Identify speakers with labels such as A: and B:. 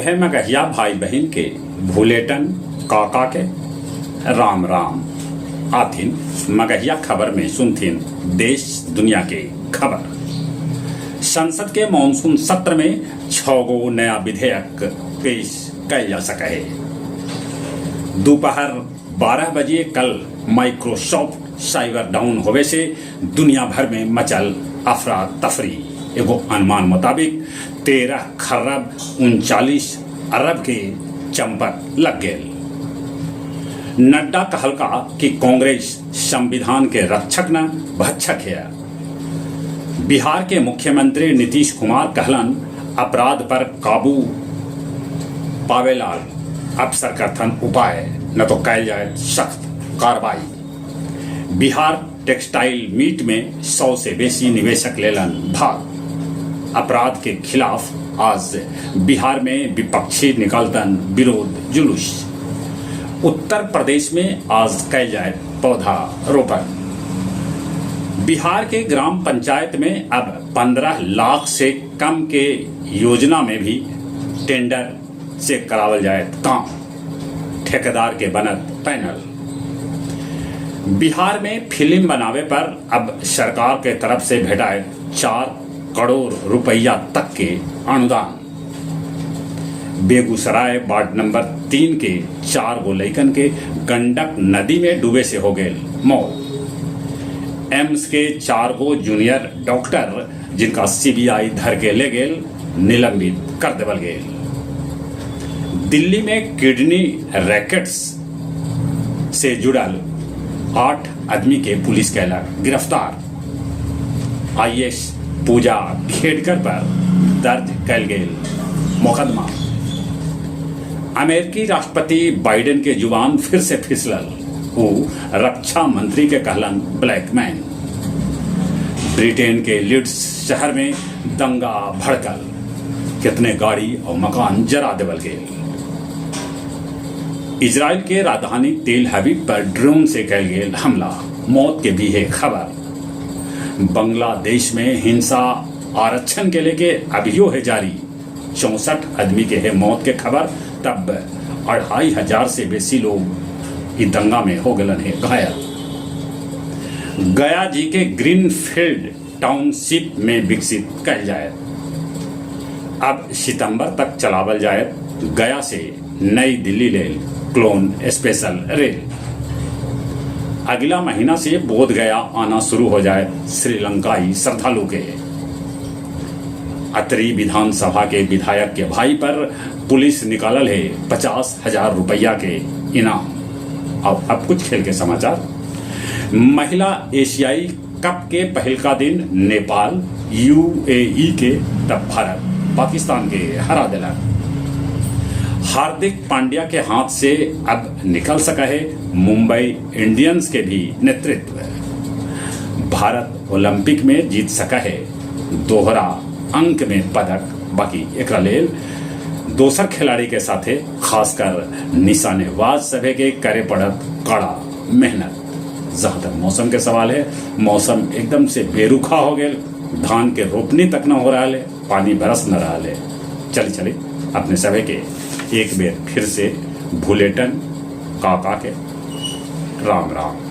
A: सभे मगहिया भाई बहिन के भुलेटन काका के राम राम। आथिन मगहिया खबर में सुनथिन देश दुनिया के खबर। संसद के मानसून सत्र में छः गो नया विधेयक पेश कैल जा सके हे। दोपहर 12 बजे कल माइक्रोसॉफ्ट साइबर डाउन होवे से दुनिया भर में मचल अफरा तफरी। एगो अनुमान मुताबिक 13 खरब 39 अरब के चंपत लग गेल। नड्डा कहलका कि कांग्रेस संविधान के रक्षक न भक्षक है। बिहार के मुख्यमंत्री नीतीश कुमार कहलन, अपराध पर काबू पावेला अफसर करथन उपाय, न तो कैल जाए सख्त कार्रवाई। बिहार टेक्सटाइल मीट में 100 से बेसी निवेशक लेलन भाग। अपराध के खिलाफ आज बिहार में विपक्षी निकालतन विरोध जुलूस। उत्तर प्रदेश में आज कैल जाए पौधा रोपण। बिहार के ग्राम पंचायत में अब 15 लाख से कम के योजना में भी टेंडर से करावल जाए काम, ठेकेदार के बनत पैनल। बिहार में फिल्म बनावे पर अब सरकार के तरफ से भेटाए 4 करोड़ रुपया तक के अनुदान। बेगूसराय वार्ड नंबर 3 के 4 गो लइकन के गंडक नदी में डूबे से हो गए मौत। एम्स के 4 गो जूनियर डॉक्टर जिनका सीबीआई धर के ले गेल, निलंबित कर देवल गेल। दिल्ली में किडनी रैकेट्स से जुड़ल 8 आदमी के पुलिस कैलक गिरफ्तार। आईएएस पूजा खेड़कर पर दर्ज कैल गेल मुकदमा। अमेरिकी राष्ट्रपति बाइडेन के जुबान फिर से फिसलल, वो रक्षा मंत्री के कहलन ब्लैक मैन। ब्रिटेन के लीड्स शहर में दंगा भड़कल, कितने गाड़ी और मकान जरा देवल गेल। इजराइल के राजधानी तेल अवीव पर ड्रोन से कैल गेल हमला, मौत के भी है खबर। बांग्लादेश में हिंसा आरक्षण के लेके अभियो है जारी, 64 आदमी के है मौत के खबर, तब 2500 से बेसी लोग इ दंगा में हो गलन है घायल। गया जी के ग्रीन फील्ड टाउनशिप में विकसित कैल जाए। अब सितंबर तक चलावल जाए गया से नई दिल्ली लेल क्लोन स्पेशल रेल। अगला महीना से बोध गया आना शुरू हो जाए श्रीलंकाई श्रद्धालु के। अतरी विधानसभा के विधायक के भाई पर पुलिस निकालल है 50,000 रुपया के इनाम। अब कुछ खेल के समाचार। महिला एशियाई कप के पहिलका दिन नेपाल यूएई के तब भारत पाकिस्तान के हरा दिलक। हार्दिक पांड्या के हाथ से अब निकल सका है मुंबई इंडियंस के भी नेतृत्व। भारत ओलंपिक में जीत सका है दोहरा अंक में पदक, बाकी एकरा लेल दोसर खिलाड़ी के साथे खासकर निशानेबाज सभे के करे पड़त कड़ा मेहनत। जहाँ तक मौसम के सवाल है, मौसम एकदम से बेरुखा हो गया, धान के रोपनी तक न हो रहा है, पानी बरस न रहा है। चले चले अपने सभी के एक बेर फिर से भुलेटन काका के राम राम।